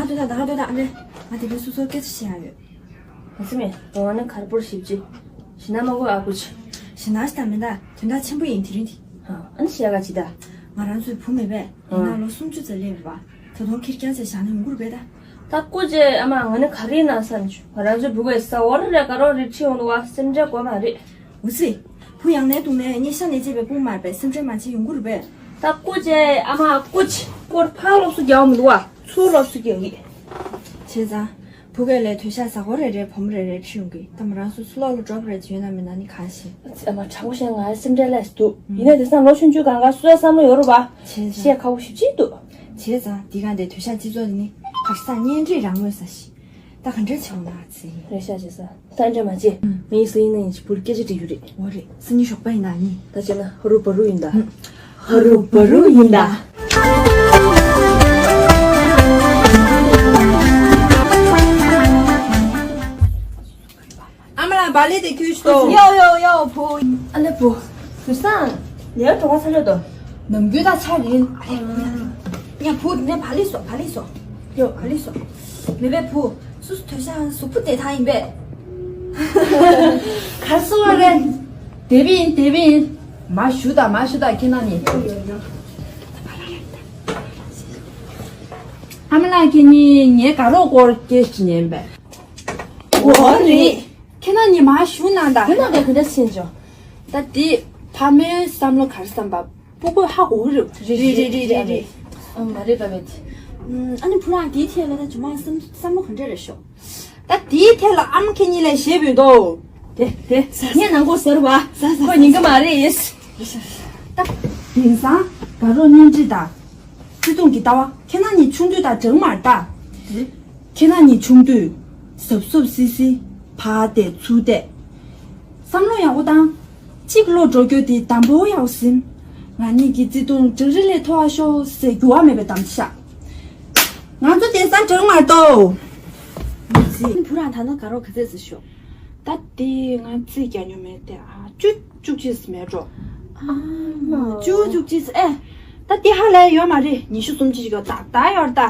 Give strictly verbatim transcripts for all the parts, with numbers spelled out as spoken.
ལྟོས་དང་། ད་ག་ལྟོས་དང་། ཨ་ལེ། ང་དེ་རིང་སོ་སོར་སྐད་ཆ་བཤད་ཡག་ཡོད། ང་སེམས་མེད། འོ་ན་གར་པོར་ཞིབ་ཅིག་ཞེ་ན་མ་གོ་ཨ་ཀུ་ཆ། ཞེ་ན་ཞིག་ད་མེད་ད། དོན་དག་ཆེན་པོ་ཡིན་དེ་རིང་འདི། ཧ། ཨ་ནི་ཞེ་ག་ཅི་ད། ང་རང་ཚོའི་བུ་མེད་པས། ཡིན་ན་ལོ་སུམ་ཅུ་ཙམ་སླེབས་པ། ད་དུང་ཁེར་རྐྱང་ཚེ་བཞག་ན་ཡོང་གི་རེད་པས་ད། ད་ཀུ་ཅེ་ཨ་མ། ང་ནི་ག་རེ་ཡིན་ན་བསམ་བྱུང་། ང་རང་ཚོའི་བུ་གས་ས་འོར་རེ་ག་རོ་རེ་ཁྲིད་ཡོང་འདུག་བ། སེམས་ཁྲལ་དགོས་མ་རེད། འུ་ཚེ། བུ་ཡང་ནས་དུང་ནས་ཉེ་ཤ་ནས་བཅད་པའི་དཔུང་དམར་པའི་སེམས་ཁྲལ་མ་བྱེད་ཡོང་གི་རེད་པས། ད་ཀུ་ཅེ་ཨ་མ་ཀུ་ཅེ། སྐོར་ཕར་སློབ་གསོ་རྒྱག་འོང་མི་འདུག་བ། ཚུར་སློབ་གསོ་རྒྱག་གི། བྱས་ཙང་། བུ་གས་ལས་དོ་ཤག་གཟའ་འཁོར་རེ་རེ་བུ་མོ་རེ་རེ་ཁྲིད་ཡོང་གི། ད་མོ་རང་ཚོ་ཚུར་ལོག་ལ་འགྲོ་བ་རེ་ཡོད་ན་མེད་ན་ནི་གང་ཤེས། ཨ་མ། དྲང་པོ་བཤད་ང་སེམས་ཁྲལ་ལས་སུ་འདུག་ཡིན་ནའི་དེང་སང་ལོ་ཆུང་ཆུང་གང་ག་སུ་ལ་བསམ་བློ་ཡོད་རུ་བ། བྱས་ཙང་། བཤད་ཁག་པོ་ཞེ་པོ་ཅིག་འདུག་བྱས་ཙང་འདི་ག་འདི་དོ་ཤག་སྤྱི་ཚོགས་འདི་ནི་ཁ་སང་གཉེན་སྒྲིག་རང་ངོས་ས་ཞིག་ད་ག་འདྲ་བྱེད་འོང་ན་ཚེ། རེད་ཤག་བྱས་ཙང་། ད་འདྲ་མ་བྱེད། ངའི་སང་ཉིན་གནངས་ཉིན་གཅིག་བུར་སྐད་ཆ་འདྲི་རྒྱུ་རེད། འོ་རེད། སང་ཉིན་ཞོགས་པ་ཡིན་ན་ནི། ད་བྱས་ན་ཧ་རུ་བ་རུ་ཡིན་ད། ཧ་རུ་བ་རུ་ཡིན་ད། ཨ་མ་ལགས། བག་ལེབ་དེ་ཁྱེར་ཤོག་ཡོ་ཡོ་ཡོ་བུ། ཨ་ལེ་བུ། བུ་སང་། ལས་གྲོགས་ཚ་ལོས་དོ། ནམ་རྒྱུན་ད་ཆ་རེད། ཨ་ལེ་བུ། ཡ་བུ་ནས་བག་ལེབ་སོ། བག་ལེབ་སོ། ཡོ། བག་ལེབ་སོ། མེད་པའི་བུ། སུ་སུ་དོ་ཤག་གཟུགས་པོ་བདེ་ཐང་ཡིན་པས། གར་སོང་བ་རེད། བདེ་པོ་ཡིན། བདེ་པོ་ཡིན། མ་ཞུ་ད། མ་ཞུ་ད། ཁྱེད་རྣམ་གཉིས། ཨ་མ་ལགས། ཁྱེད་གཉིས་ངའི་དགའ་རོགས་སྐོར་སྐད་ཞིག་ཉན་པས། འོ་རེད། ཁྱེད་རྣམ་གཉིས་མ་ཞུ་ན་ད། ཁྱེད་རྣམ་གཉིས་ག་འདྲ་ཕྱིན་བྱུང་། ད་འདི་ཕ་མའི་བསམ་བློ་ག་རེ་བསམ་པ། སྤུ་གུ་ཧ་གོ་གི་རེད། རེད་རེད་རེད་རེད་རེད། ཨ་མ་རེད་པ་བས། ཨ་ནི་བུ་རང་དེའི་ཐད་ལ་ད་ཇོ་མ་བསམ་བསམ་བློ་ག་འདྲ་རེད་ཤོག་ད་དེའི་ཐད་ལ་ཨ་མ་ཁྱེད་གཉིས་ལས་ཞེད་པོ་འདུག་དེ་དེ་ངས་ནང་སྒོ་ཟེར་བ། ཁོ་ཉན་གི་མ་རེད། ད་དེང་སང་དགའ་རོགས་གཉེན་སྒྲིག་དང་བརྩེ་དུང་གི་ལྟ་བ་ཁྱེད་རྣམ་གཉིས་ཆུང་དུས་དང་འདྲ་མ་འདྲ། ཁྱེད་རྣམ་གཉིས་ཆུང་དུས་གཟབ་གཟབ་སིལ་སིལ། ཕར་བལྟས་ཚུར་བལྟས། བསམ་བློ་ཡག་པོ་བཏང་། གཅིག་བློ་འགྲོ་རྒྱུ་དེ་དང་པོ་ཡག་པོ་ཟིན། ང་གཉིས་ཀྱི་བརྩེ་དུང་བྲག་རི་ལས་མཐོ་བ་ཤོག་ཟེར་འགྱུར་བ་མེད་པའི་གཏམ་ཤག་ང་ཚོ་དེང་སང་འདྲ་མ་འདྲ། བུ་རང་ད་ནི་དགའ་རོགས་ག་ཚད་ཟིན་ཤོག་ད་དེ་ང་རྩིས་རྒྱག་མྱོང་མེད་དེ། ཨ་བཅུ་བཅུ་གཅིག་ཙམ་མེད་འགྲོ། ཨ་མ། བཅུ་བཅུ་གཅིག་ཙམ། ཨེ། ད་དེ་ཧ་ལས་ཡོད་མ་རེད། ཉི་ཤུ་སུམ་ཅུ་ཞིག་ཡོད། ད་ད་ཡོད་ད།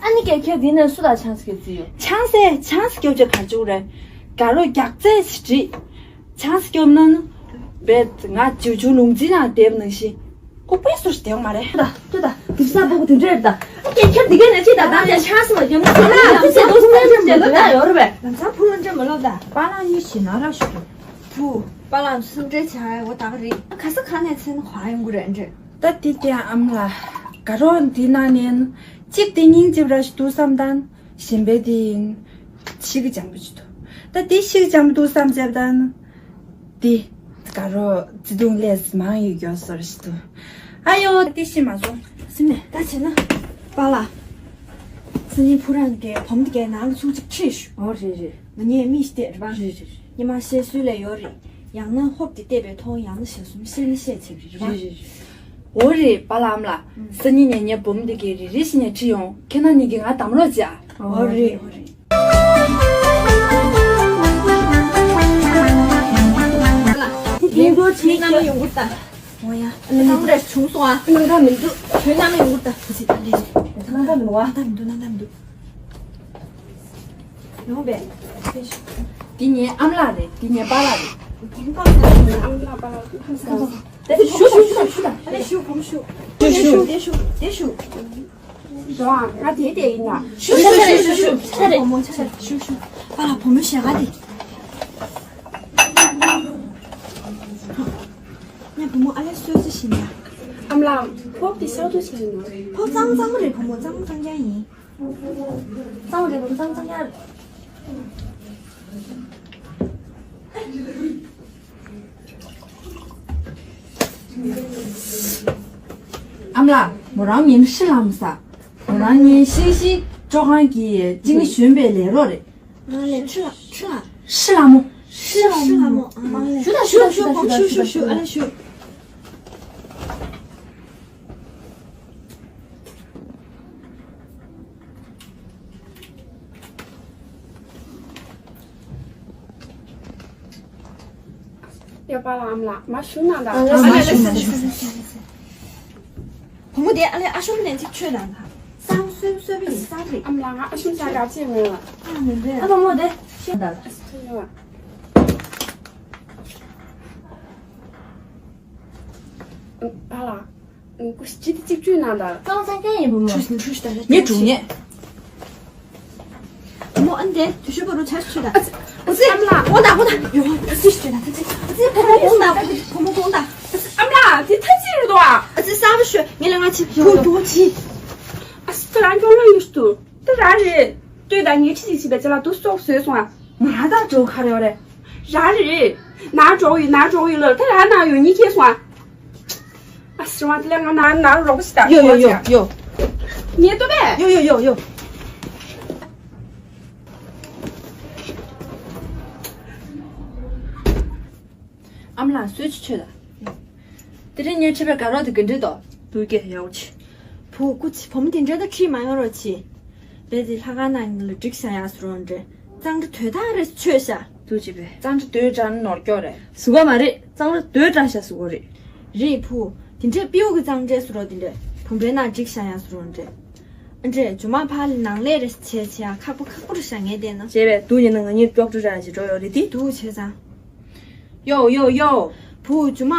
ཨ་ནི་ཀྱེ། ཁྱེད་འདི་ནས་སུ་དང་ཆང་ས་སྐྱོབ་རྩིས་ཡོད། ཆང་ས། ཆང་ས་སྐྱོབ་ཅེས་གར་བཅུག་རེད། དགའ་རོགས་རྒྱག་རྩིས་ཞིག་བྲིས། ཆང་ས་སྐྱོབ་ན་ནི། བས་ང་བྱིའུ་ཆུང་ལུང་རྩིས་ནང་བསྡད་པ་ནང་བཞིན། ཁོ་དཔེ་སོར་བསྡད་ཡོད་མ་རེད། ད་ལྟོས་ད། དེ་ས་སྤུ་གུ་དེ་འདྲ་རེད་ད། ཨ་ཀྱེ། ཁྱེད་འདི་གའི་ནས་ཅི་ད་ད་ཀྱེ་ཆང་ས་ལ་སྐྱོབ་ན་ཁོ་ལ་ཡང་ཚེ་དུས་སུ་ནས་འདྲ་འདྲ་ཡོད་རེད་པས། ལམ་སང་བུ་ལོན་འདྲ་མ་ལོག་ད། པཱ་ལགས་གཉིས་ཞེ་ན་ར་ཞུ་དོ། བུ། པཱ་ལགས་སེམས་ཁྲལ་བྱ་ཡ་འོ་ད་ག་རེད། ཁ་ས་ག་ནས་ཚེ་ན་ག་ཡོང་གི་རེད་འདྲ། ད་དེ་དེ་ཨ་མ་ལགས། དགའ་རོགས་འདི་ནང་ནས་གཅིག་དེ་སྙིང་རྗེ་པོ་ར་ཞིག་འདུག་བསམ་དང་། གཞན་པའི་དེ་ཤི་གི་འཇམ་པོ་ཞིག་འདུག་ད་དེ་ཤི་གི་འཇམ་པོ་འདུག་བསམ་བྱས་དང་། དེ་དགའ་རོགས་བརྩེ་དུང་ལས་མང་ཡོད་མགྱོགས་སོར་ཞིག་འདུག་ཨ་ཡོ། དེ་ཤི་མ་སོང་། སེམས་ནས་ད་བྱས་ན། པཱ་ལགས། སང་ཉིན་བུ་རང་གི་བུ་མོ་དེ་གའི་ནང་ལ་ཚུར་ཅིག་ཁྲིད་ཤོག་འོ་རེད་རེད། ང་གཉིས་མི་ཞིག་བལྟས་རེད་པ། རེད་རེད་རེད། སྙན་མ་བཤད་སྲོལ་ལས་ཡོད་རེད། ཡང་ན་ཧོབ་དེ་བལྟས་པའི་མཐོང་། ཡང་ན་ཞལ་གསུམ་བཤད་ན་བཤད་ཚེ་རེད་པ། རེད་རེད་རེད། འོ་རེད་པཱ་ལགས་ཨ་མ་ལགས། སང་ཉིན་ངས་ངའི་བུ་མོ་དེ་གའི་རེ་རེ་བཞིན་ནས་ཁྲིད་ཡོང་། ཁྱེད་རྣམ་གཉིས་ཀྱིས་ང་དམ་རོགས་བྱེད་ཨ། འོ་རེད་འོ་རེད། དེ་རིང་འགྲོ་བྱེད་ནམ་ཡོང་གི་ད། འོ་ཡ། ཨ་ནི་ཁོང་རེ་བྱུང་སོང་ཨ། སྣང་ག་མི་འདུག་ཁྱོད་སྣང་ཡོང་གི་ད། ཁོ་ཚོ་ད་ལས། སྣང་ག་མི་འདུག་ཨ། སྣང་ག་མི་འདུག་སྣང་ག་མི་འདུག་ཡོང་བས། འདི་ངའི་ཨ་མ་ལགས་རེད། འདི་ངའི་པཱ་ལགས་རེད། ཨ་མ་ལགས་པཱ་ལགས་ཁམས་བཟང་། ཞུ་ཞུ་ཞུ་ཞུ་ད། ཨ་ལེ་ཞུ་བུ་མོ་ཞུ། དེ་ཞུ་དེ་ཞུ་དེ་ཞུ། འགྲོ་ཨ། ང་དེ་དེ་ཡིན་ན། ཞུ་ཞུ་ཞུ་ཞུ་ཞུ། ཆ་རེ་བུ་མོ་ཆ་རེ་ཞུ་ཞུ། པཱ་ལགས་བུ་མོ་ཞལ་ག་དེ། ངས་བུ་མོ་ཨ་ལེ་གསོལ་ཚེ་བཞིན་ལ། ཨ་མ་ལགས་ཕོབ་དེ་གསར་དུ་བྱས་ནོ། ཕོབ་གཙང་གཙང་རེད། བུ་མོ་གཙང་གཙང་རྐྱང་ཡིན། གཙང་རེད། བུ་མོ་གཙང་གཙང་རྐྱང་རེད། ཨ་མ་ལགས། མོ་རང་ཉིན་ཧྲི་ལམ་ས། མོ་རང་ཉིན་ཤིང་ཤིང་ཅོ་ཁང་གི་ཅིང་ཞོན་པའི་ལས་རོགས་རེད། ང་ལས་ཁྲི་ལ་ཁྲི་ལ། ཧྲི་ལ་མོ། ཧྲི་ལ་ཧྲི་ལ་མོ། ཨ་མ་ལས། ཞུ་ད་ཞུ་ད་ཞུ་ད་ཞུ་ད་ཞུ་ཞུ་ཞུ་ཞུ་ཨ་ལས་ཞུ། ཡ་པཱ་ལགས་ཨ་མ་ལགས་མ་ཞུ་ན་ད། ཨ་ལས་ཨ་ལས་ཨ་ལས་ཨ་ལས། བུ་མོ་དེ་ཨ་ལས་ཨ་ཤོམ་ནས་ཅིག་ཆོས་དང་ད། སང་ སོས་སོས་པའི་ཡིན་ས་རེད། ཨ་མ་ལགས། ང་ཨ་ཤུ་ས་ག་ཆེ་མེད་ལ། ཨ་མི་འདྲ། ཨ་བུ་མོ་དེ་ཤེས་ད། ཨ་སི་ཐུ་ཡོ། ཨ་ལ། ཀུ་ཤི་ཅི་ཏི་གཅིག་བཅུ་ན་ད། ཙང་ཙང་ཀན་ཡིན་བུ་མོ། ཁྲུས་ཁྲུས་ད། ངས་དྲུང་ངས། བུ་མོ་ཨ་ནི་དེ་དུས་ཤོ་བ་རུ་ཆ་ཤུ་ད། ཨ་ཙི་ཨ་ཙི་ཨ་མ་ལགས། འོ་ད་འོ་ད་ཡོ། ཨ་ཙི་ཤུ་ད། ཨ་ཙི་ཨ་ཙི་བུ་མོ་དགོངས་ད། བུ་མོ་དགོངས་ད། ཨ་ཙི་ཨ་མ་ལགས། དེ་ཐ་ཙི་རུ་དོ་ཨ། ཨ་ཙི་གསར་པ་ཤོད། ངས་ལ་ང་ཆིབས་ཤོད། བུ་དོ་ཅི། ཨ་ཙི་ད་རང་སྐྱོ་ལོ་ཡོད་ཤུ་དུ། ད་ར་རེད། ལྟོས་དང་ཉེ་ཁྲི་ཅིག་བྱེད་པའི་ཅ་ལག་ཏུ་སོག་བཟོས་སོང་ཨ། ང་ད་འགྲོ་ག་རེ་ཡོད་རེད། ར་རེད། ན་འགྲོ་ཡོད་ན་འགྲོ་ཡོད་ལ་ད་ར་ན་ཡོད་ཉི་ཁེ་སོང་ཨ། ཨ་སི་ར་མ་ཏི་ལ་ང་ན་ན་རོགས་ཤི་ད་ཡོ་ཡོ་ཡོ་ཡོ། ཉེ་ཏོ་བས། ཡོ་ཡོ་ཡོ་ཡོ། ཨ་མ་ལགས་གསོལ་ཆུ་མཆོད་ལ། དེ་རིང་ངའི་ཁྲི་པའི་དགའ་རོགས་དེ་ག་འདྲ་འདུག་དུ་སྐད་ཡག་ཆེ། བུ་སྐུ་ཚེ་བུ་མོ་དེ་འདྲ་ད་ཁྲིད་མ་ཡོང་རོགས་གྱིས། རྦད་དེ་ལྷ་ཁང་ནང་ལ་འགྲིག་བཞག་ཡག་སུ་རོང་འདྲ། གཙང་སྦྲ་དོས་དག་རེ་མཆོད་ཤག་དུ་ཅི་པས། གཙང་སྦྲ་དོས་དྲག་ན་ནོར་སྐྱོ་རེད། ཟུག་ག་མ་རེད། གཙང་སྦྲ་དོས་དྲག་ཤག་ཟུག་གོ་རེད། རེད་བུ། དེ་འདྲས་པིའུ་གི་གཙང་སྦྲའི་སུ་རོ་དེ་འདྲས་བུམ་པའི་ནང་འགྲིག་བཞག་ཡག་སུ་རོང་འདྲ། ཨ་འདྲས་ཇོ་མ་ཕ་ལ་ནང་ལས་རེ་བྱས་བྱས་ཡག་ཁག་པོ་ཁག་པོ་རེ་བཞག་ངས་བལྟས་ན། བྱས་པས་དུ་ཡིན་ན་ང་གཉིས་ཀྱོག་ཀྲུ་ར་ཞིག་འགྲོ་ཡོད་རེད་དེ། དུ་བྱས་ཙང་། ཡོ་ཡོ་ཡོ། བུ་ཇོ་མ།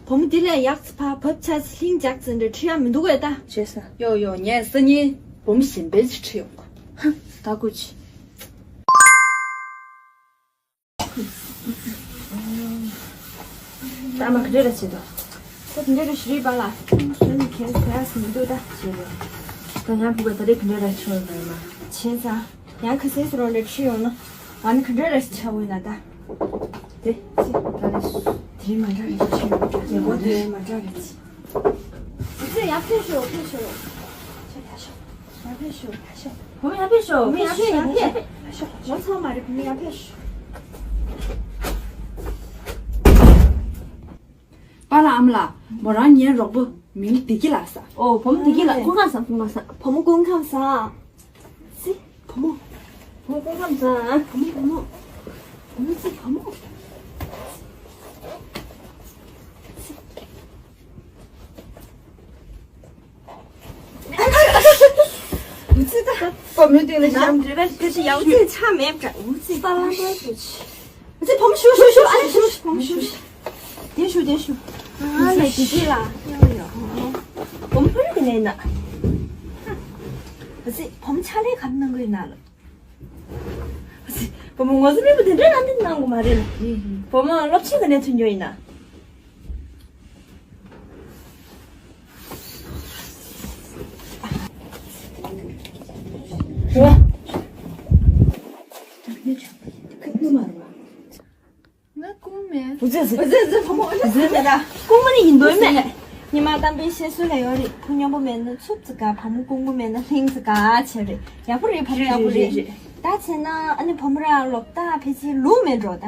བུ་མོ་འདི་ལས་ཡག་ཚ་ཕ་བབ་ཆ་ཚ་ལྷིང་འཇགས་ཚ་འདྲ་ཁྲི་ཡ་མི་འདུག་གས་ད། བྱས་ས། ཡོ་ཡོ་ངས་སང་ཉིན་བུ་མོ་གཞན་པའི་ཅིག་ཁྲིད་ཡོང་གོ། ཧ། ད་སྐུ་མཁྱེན། ད་མ་ག་རེ་ར་བྱེད་དོ། ད་དེ་འདྲ་ར་ཞུ་རིག་པ་ལ། སོན་ནི་ཁྱེད་ཟེར་ཡ་ཟིན་འདུག་ད་བྱེད་དོ། ད་ཡང་བུ་ག་ད་རེ་ག་འདྲ་ར་ཆོག་ནི་མ། བྱས་ཙང་། ཡང་ཁ་སེང་སུ་རོ་འདྲ་ཁྲིད་ཡོང་ན། ང་ནི་ག་འདྲ་ར་ཆ་བོ་ཡིན་ན་ད། དེ། ད་རེ་སུ། དེ་མ་འདྲ་རེ་ཆ་བོ་འདྲ། ངས་གོ་དེ་མ་འདྲ་རེ་ཆ། ཁྱེད་ཡར་ཕེབས་ཤོག་ཕེབས་ཤོག་ཁྱེད་ཡར་ཤོག་ཡར་ཕེབས་ཤོག་ཡར་ཤོག་བུ་མོ་ཡར་ཕེབས་ཤོག་བུ་མོ་ཡར་ཕེབས་ཡར་ཕེབས། ཡར་ཤོག་ངོ་ཚ་མ་རེད། བུ་མོ་ཡར་ཕེབས་ཤོག་པཱ་ལགས་ཨ་མ་ལགས། མོ་རང་ངའི་རོགས་པོ་མིང་བདེ་སྐྱིད་ལགས་ཟེར། ཨོ་བུ་མོ་བདེ་སྐྱིད་ལགས། སྐུ་ཁམས་བཟང་། སྐུ་ཁམས་བཟང་། བུ་མོ་སྐུ་ཁམས་བཟང་། སི། བུ་མོ། བུ་མོ་སྐུ་ཁམས་བཟང་། བུ་མོ་བུ་མོ། བུ་མོ་སི་བུ་མོ། འུ་ཚོ་ད་བུ་མོའི་སྟེང་ལ་ཞབས་འདྲེན་པ་སྐད་ཆ་ཡག་ཚིག་ཆ་མེད་པ་འདྲ། འུ་ཚོ་ད་ལ་ཤོད་ཤོད། འུ་ཚོ་བུ་མོ་ཞུ་ཞུ་ཞུ། ཨ་ལེ་ཞུ་བུ་མོ་ཞུ་ཞུ། དེ་ཞུ་དེ་ཞུ། ཨ་ལེ་དེ་དེ་ལ། བུ་མོ་ཕ་རུ་གི་ནས་ན། འུ་ཚོ་བུ་མོ་ཕྱག་ལས་ག་རེ་གནང་གི་ཡོད་ན་ལ། འུ་ཚོ་བུ་མོ་ངོ་ཚ་མེད་པ་དེ་འདྲ་ག་འདི་གནང་གི་མ་རེད་ལ། བུ་མོ་སློབ་ཆེན་ག་ནས་ཐོན་རྒྱུ་ཡིན་ན། ང་སྐུ་མེད། འུ་ཚོ་འུ་ཚོ་བུ་མོ་འུ་ཚོ་མེད་ད། སྐུ་མ་ནི་ཡིན་འདོད་མེད། ཉི་མ་གཏམ་དཔེ་བཤད་སྲོལ་ལ་ཡོད་རེད། བུ་སྨྱོ་པོ་མེད་ན་ཚུབ་ཙི་དགའ། བུ་མོ་སྐུ་ངོ་མེད་ན་ལྷིང་ཙི་དགའ་བྱས་རེད། ཡག་པོ་རེད། བར་ཡག་པོ་རེད། ད་བྱས་ན་ཨ་ནི་བུ་མོ་ར་ལོག་ད་ཕལ་ཆེར་ལུག་མེད་འགྲོ་ད།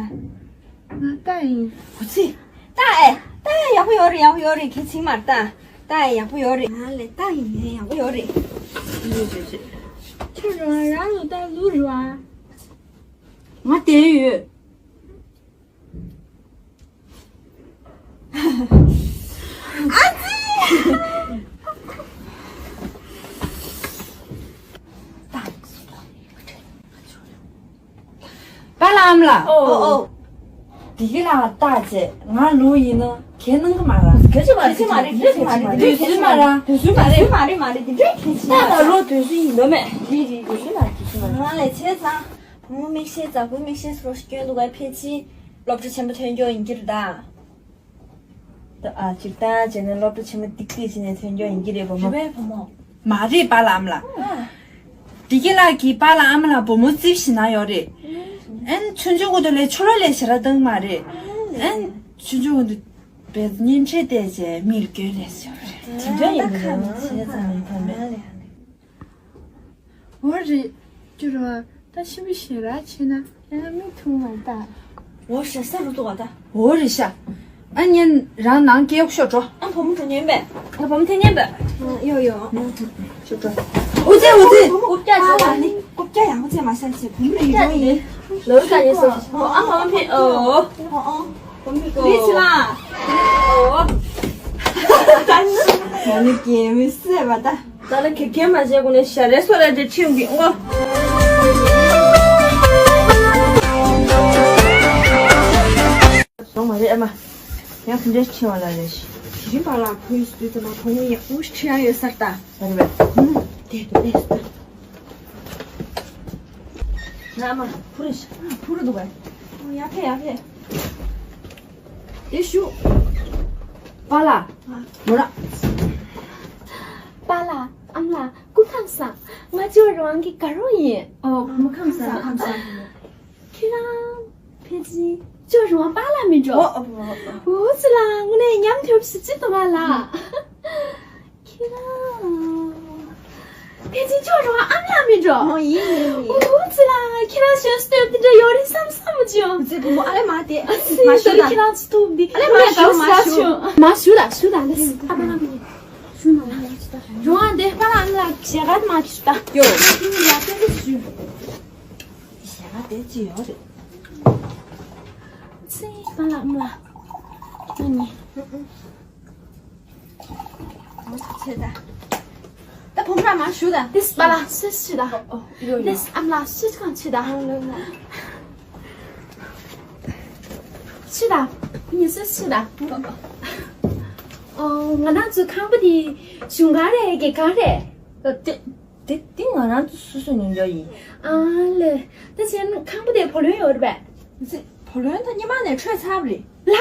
ང་ལྟ་ཡིན། འུ་ཚོ། ལྟ་ཨེ། ལྟ་ཨེ་ཡག་པོ་ཡོད་རེད། ཡག་པོ་ཡོད་རེད། གལ་ཆེན་མ་རེད་ད། ལྟ་ཨེ་ཡག་པོ་ཡོད་རེད། ང་ལས་ལྟ་ཡིན་ནའི་ཡག་པོ་ཡོད་རེད། ཡོད་རེད་རེད། ཁྱོད་རང་རང་ལ་ལྟ་ལུག་རེད་བ། ང་དེ་ཡོད། ཨ་ཙི། པཱ་ལགས་ཨ་མ་ལགས། ཨོ་ཨོ། བདེ་སྐྱིད་ལགས་ལྟ་བྱས་ང་ལུག་ཡིན་ན་གལ་གནང་གི་མ་རེད། གལ་ཆེ་མ་རེད། གལ་ཆེ་མ་རེད། གལ་ཆེ་མ་རེད། འདོད་སྲོལ་མ་རེད། འདོད་སྲོལ་མ་རེད། མ་རེད་མ་རེད། འདི་འདྲའི་གལ་ཆེ་མ་རེད། ལྟ་དང་ལུག་འདོད་སྲོལ་ཡིན་འདོད་མེད། རེད་རེད། འདོད་སྲོལ་མ་རེད། འདོད་སྲོལ་མ་རེད། ང་ལས་བྱས་ཙང་བུ་མོ་མིག་ཤེལ་འཛག་པོའི་མིག་ཤེལ་སོ་སྐྱོན་འདུག་ག་ཕལ་ཆེར་སློབ་གྲྭ་ཆེན་པོ་ཐོན་རྒྱུ་ཡིན་གྱི་རེད་ད། ད་ཨ་སྤྱིར་བཏང་བྱས་ན་སློབ་གྲྭ་ཆེན་མོ་ཏིག་ཏིག་བྱས་ནས་ཐོན་རྒྱུ་ཡིན་གྱི་རེད་བུ་མོ། རེད་པས་བུ་མོ། མ་རེད་པཱ་ལགས་ཨ་མ་ལགས། ཨ། བདེ་སྐྱིད་ལགས་ཀྱིས་པཱ་ལགས་ཨ་མ་ལགས་བུ་མོ་རྩིབ་ཞིག་ན་ཡོད་རེད། ཨན་ཆུང་ཆུང་གོ་དུ་ལས་ཆོ་ལོ་ལས་ཞེ་དྲག་བཏང་མ་རེད། ཨན་ཆུང་ཆུང་གོ་དུ་བས་གཉེན་འཕྲད་བལྟས་བྱས་མིར་སྐྱོན་ལས་ཡོད་རེད། དེ་འདྲ་ཡིན་པ་ཁ་མི་བྱས་ཙང་མི་ཕན་པས། འོ་རེད། ཅུ་རོ། ད་ཤི་མི་ཤི་ར་ཆེ་ན་ཡང་མི་ཐུང་བ་ད། འོ་ཤ་ས་རུ་ཏོ་བ་ད། འོ་རེད་ཤ། ཨ་ཉན་རང་ནང་སྐྱེལ་ཤོག་འགྲོ། ཨ་བུ་མོ་འགྲོ་ཉན་པས། ཨ་བུ་མོ་ཐེ་ཉན་པས། ཡོ་ཡོ། ཤོག་འགྲོ། འུ་ཚེ་འུ་ཚེ། རྐུབ་བཀྱག་བྱས་ལ་ནི། རྐུབ་བཀྱག་ཡང་འུ་ཚེ་མ་ཤ་ཆེ་བུ་མོ་ཡོ་ཡོ་ཡིན། ལོ་ཀ་ཡེ་སོ། ཨ་བུ་མོ་ཕེ་ཨོ། ཨོ་ཨོ། བུ་མོ་ཕེ་ཨོ། ལི་ཆི་ལ། ཨོ། ད་ནི། ང་ནི་སྐྱེལ་མི་སྲིད་པ་ད། ད་ལ་གེ་གེ་མ་བྱས་གོ་ནས་ཞལ་རས་སོ་ར་འདྲ་ཁྲིད་ཡོང་གི་ཨོ། སོང་མ་རེད་ཨ་མ། ཡང་དེ་འདྲ་ཁྲིད་བ་ལ་རེད། དེ་རིང་པ་ལ་བུ་ཡིས་དུས་ཙམ་པ་བུ་མོ་ཡག་པོ་ཞིག་ཁྲིད་ཡ་ཡོད་ས་རེད་ད། ད་རེད་པས། ཨུམ། དེ་དུ་ལས་སོ་ད། ང་ཨ་མ་ཕུ་རེ་ཤ་ཕུ་རུ་འདུག་པས། ཡ་ཕེ་ཡ་ཕེ། དེ་ཞུ། པཱ་ལགས། མོ་ར། པཱ་ལགས་ཨ་མ་ལགས་སྐུ་ཁམས་བཟང་། ང་ཅོ་རང་གི་དགའ་རོགས་ཡིན། ཨོ་སྐུ་ཁམས་བཟང་ཁམས་བཟང་། ཁྱེད་རང་ཕལ་ཆེར་ཅོ་རང་པཱ་ལགས་མིན་འགྲོ། ཨོ་ཨོ་ཨོ། འོ་ཙི་ལ་དངོས་གནས་ཉམས་ཐོབ་ཞིག་ཅི་འདུག་ང་ལ། ཁྱེད་རང་། ཕལ་ཆེར་ཅོ་རང་ཨ་མ་ལགས་མིན་འགྲོ། ཨོ་ཡིན་ཡིན་ཡིན། འོ་ཙི་ལ་ཁྱེད་རང་གཞོན་སྟོབས་དེ་འདྲ་ཡོད་རེད་བསམ་བསམ་མ་བྱུང་། ཙི་བུ་མོ་ཨ་ལེ་མ་དེ་ཨ་ཙི་མ་ཞུ་ད་ད་ཁྱེད་རང་ཚོ་ཐུག་འདི་ཨ་ལེ་མ་ཞུ་མ་ཞུ་མ་ཞུ་ད་ཞུ་ད་ལེ་ཨ་པ་ལ་མི་ཞུ་ན་ཡ་ཅི་ད་རང་ཨ་འདི་པ་ལ་ཨ་ལ་ཞེ་ག་མ་ཞུ་ད་ཡོ་ཡ་ཏེ་ཞུ་ཞེ་ག་དེ་ཅི་ཡོད་རེད། ཙི་པ་ལ་ཨ་ལ་ཨ་ནི། ད་བུམ་ར་མ་ཞུ་ད། དེས་པ་ལ་སུས་ཆི་ད། དེས་ཨམ་ལ་སུས་གང་ཆི་ད། ཆི་ད། ཉི་སུས་ཆི་ད། ཨོ་ང་རང་ཚོ་ཁང་པ་དེ་གཞུང་གང་རེད་རྒྱལ་ཁང་རེད། དེ་དེ་དེ་ང་རང་ཚོ་སོ་སོ་ཉོ་རྒྱུ་ཡིན། ཨ་ལེ། ད་ཕྱིན་ཁང་པ་དེ་བུ་ལོན་ཡོད་རེད་པས། བུ་ལོན་ད་སྔོན་མ་ནས་འཕྲོད་ཚར་བ་རེད། ལ།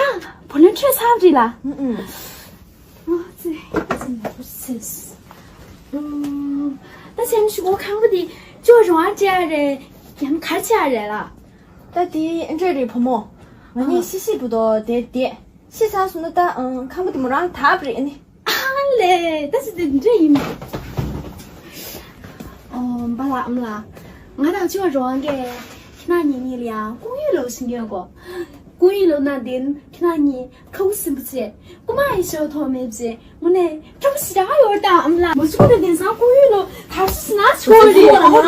བུ་ལོན་འཕྲོད་ཚར་བ་རེད་ལ། ཨུ་ཨུ། ཨ་ཙི། ཨ་ཙི་ནག་པོ་སེ། ཨུམ། ད་སེམས་ཤུགས་ཁང་པ་འདི་ཅོ་རོང་ཨ་ཅེ་ཨ་རེད། ཡང་གར་ཅེ་ཨ་རེད་ལ། ད་དེ་འདྲ་རེད་བུ་མོ། ང་གཉིས་ཤི་ཤི་བུ་དོ་དེ་དེ། ཤི་ཚར་སོང་ན་ད་ཨང་ཁང་པ་དེ་མོ་རང་དག་པ་རེད་ཨ་ནི། ཨ་ལེ། ད་ཅི་དེ་འདྲ་ཡིན། ཨོ་འབའ་ལགས་ཨམ་ལགས། ང་དང་ཅོ་རོང་གིས་ཁྱེད་རང་གཉིས་གཉིས་ལ་ཡང་ཀུང་ཡུས་ལོ་ཞིག་ཉོས་གོ། ཀུང་ཡུས་ལོ་ན་དེ་ཁྱེད་རང་གཉིས། ཁ་བུ་སིམ་པོ་བྱས། རྐུ་མ་ཡི་ཤོ་ཐོག་མེད་བྱས། དངོས་གནས་སྤྲོ་པོ་ཞེ་དྲག་ཡོད་ད་ཨམ་ལགས། མ་ཞུ་གོ་ནས་དེང་སང་ཀུང་ཡུས་ལོ་དར་སུ་ཞིག་ན་ཞུ་གོ་རེད། ཨ་ལེ་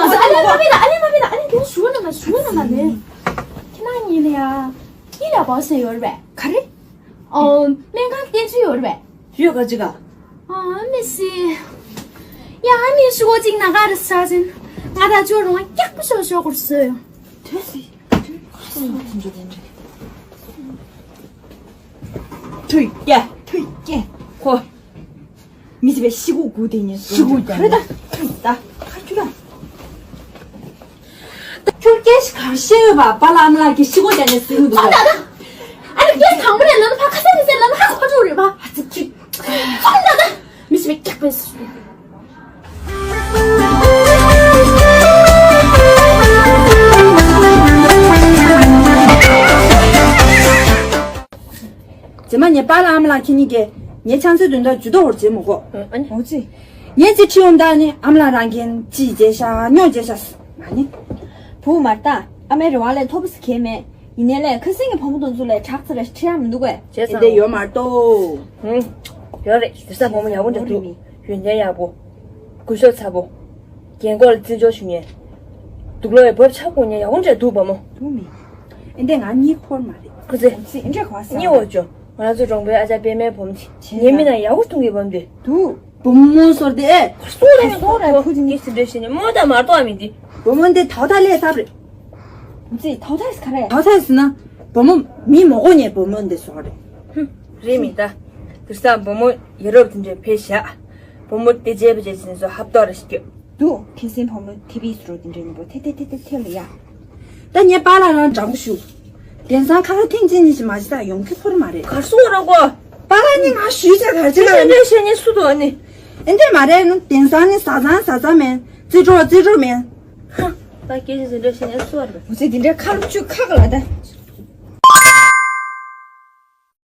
མ་བེད་ད་ཨ་ལེ་མ་བེད་ད་ཨ་ལེ་དེ་ཞུ་ན་ན་ཞུ་ན་ན་ལེ། ཁྱེད་རང་གཉིས་ལ་ཡ་ཡིད་ལ་བབས་སེ་ཡོད་རེད་པས། ག་རེ། ཨོ་སྨན་ཁང་བསྟེན་རྒྱུ་ཡོད་རེད་པས། ཡོད་ག་ཅི་ག་ཨ་མི་སི། ཡ་ཨ་མི་ཞུ་གོ་ཅིག་ན་ག་རེ་ས་ཅིན། ང་ད་ཅོ་རོང་ཡག་པོ་ཤོག་ཤོག་གོ་སོ་ཡོད། དོས་སི། ཐུགས་རྒྱལ་ཐུགས་རྒྱལ་ཁོ། མི་ཚེ་བའི་ཤི་གུ་དགུ་དེ་ཉིད་ཤི་གུ་རྒྱལ་ད་ཐུགས་ད་ཁ་ཁྱུ་ད། ད་ཁྱོད་སྐད་ཞིག་གང་བཤད་ཡོད་པ་པཱ་ལགས་ཨ་མ་ལགས་ཀྱིས་ཤི་གུ་རྒྱལ་ནས་ཟིན་འདུག་ད་ད་ད། ཨ་ནི་སྐད་དང་པོ་ནས་ལམ་ཕ་ཁ་ས་མི་ཚེ་ལམ་ཧ་ཁ་ཁ་ཁྲོ་རེད་པ། ཨ་ཙི་ཁྱི། ཁོང་ད་ད། མི་ཚེ་བའི་སྐྱག་པའི་སུ། རྗེས་མ་ངའི་པཱ་ལགས་ཨ་མ་ལགས་ཁྱེད་གཉིས་ཀྱིས་ངའི་ཆང་སའི་དོན་དག་ཇུས་གཏོགས་བར་བྱེད་མི་དགོས། ཨ་ནི། འོ་ཙི། ངས་ཅི་ཁྲིད་ཡོང་ད་ནི་ཨ་མ་ལགས་རང་གིས་ཅི་བྱས་ཤག་ཉོ་བྱས་ཤག་མ་ནི། བུ་མར་ད་ཨ་མའི་རེ་བ་ལས་མཐོ་པོ་ཞིག་གས་མེད། ཡིན་ནའི་ལས་ཁ་སང་གི་བུ་མོ་དེ་ཚོ་ལས་དྲག་ཚ་ར་ཁྲིད་ཡག་མི་འདུག་གས། བྱས་ཙང་། དེ་ཡོད་མ་གཏོགས། ཧུང་། ཡོད་རེད། དེ་ས་བུ་མོ་ཡག་པོ་འདྲ་འདུག་ཡོན་ཏན་ཡག་པོ། སྐུ་ཞབས་ཚ་པོ། རྒན་གོག་ལ་བརྩི་འཇོག་ཞུ་མཁན། དུག་ལོག་ཡི་བབ་ཆགས་དགོས་མཁན་ཡག་པོ་འདྲ་འདུག་བུ་མོ། འདུག་མི། ཨེ་འདྲས་ང་གཉིད་ཁུག་མ་རེད། ཁུ་ཚེ། ཨེ་འདྲས་གོ་ས། གཉིད་འོ་ཅོ། ང་ཚོ་གྲོང་པའི་ཨ་ཅག་པད་མའི་བུ་མོ་ཆེ། ངའི་མིག་ནང་ཡག་པོ་མཐོང་གི་བུ་མོ་དེ། འདུག་བུ་མོ་སོར་དེ་ཨེ། སོ་རེ་སོ་རེ་ཁུ་ཚེ་གཉིད་སུ་འདྲ་ཞིག་ནི་མོ་དང་མ་གཏོགས་མི་འདི། བུ་མོ་འདི་ཐོག་ཐག་ལས་ཚབ་རེད། ཁུ་ཚེ་ཐོག་ཐག་ག་རེ། ཐོག་ཐག་ཟེར་ན། བུ་མོ་མི་མོ་གོ་ཉེ་བུ་མོ་འདི་སོ་རེད། ཧུམ། རེད་མི་ད། དེར་ས་བུ་མོ་ཡ་རབས་དེ་འདྲས་ཕེབས་ཤག་བུ་མོ་དེ་རྗེས་པ་རྗེས་ཅན་ཚོ་ཧབ་ཏོག་རེ་ཞིག་སྐྱོད། འདུག་ཁེ་སེང་བུ་མོ་ཐེ་བི་སུ་རོ་དེ་འདྲས་ནི་པོ་ཐེ་ཐེ་ཐེ་ཐེ་ཐེ་ལ་ཡ། ད་ངས་པཱ་ལགས་རང་དྲང་པོ་ཞུ། དེང་སང་ཁ་ལོ་ཐེངས་གཅིག་གཉིས་ཤིག་མ་བྱེད་ད་ཡོང་གི་ཁོ་ར་མ་རེད། གར་སོང་ར་གོ། པཱ་ལགས་ནི་ང་ཞུས་བྱས་གར་ཅི་ལ། འདྲ་བཤད་ཉེ་སུ་དོ་ནི། ཨེ་འདྲས་མ་རེད་ནི་དེང་སང་ནི་ཟ་ཚང་ཟ་ཚང་མེད། རྩེ་གྲོགས་རྩེ་གྲོགས་མེད། ཧ། ད་སྐད་ཆ་ཟེར་འདྲ་བཤད་ཉེ་སུ་ར་རེད། འོ་ཚེ་དེ་འདྲས་ཁ་ལོ་བཅུ་ཁ་ག་ལ་ད།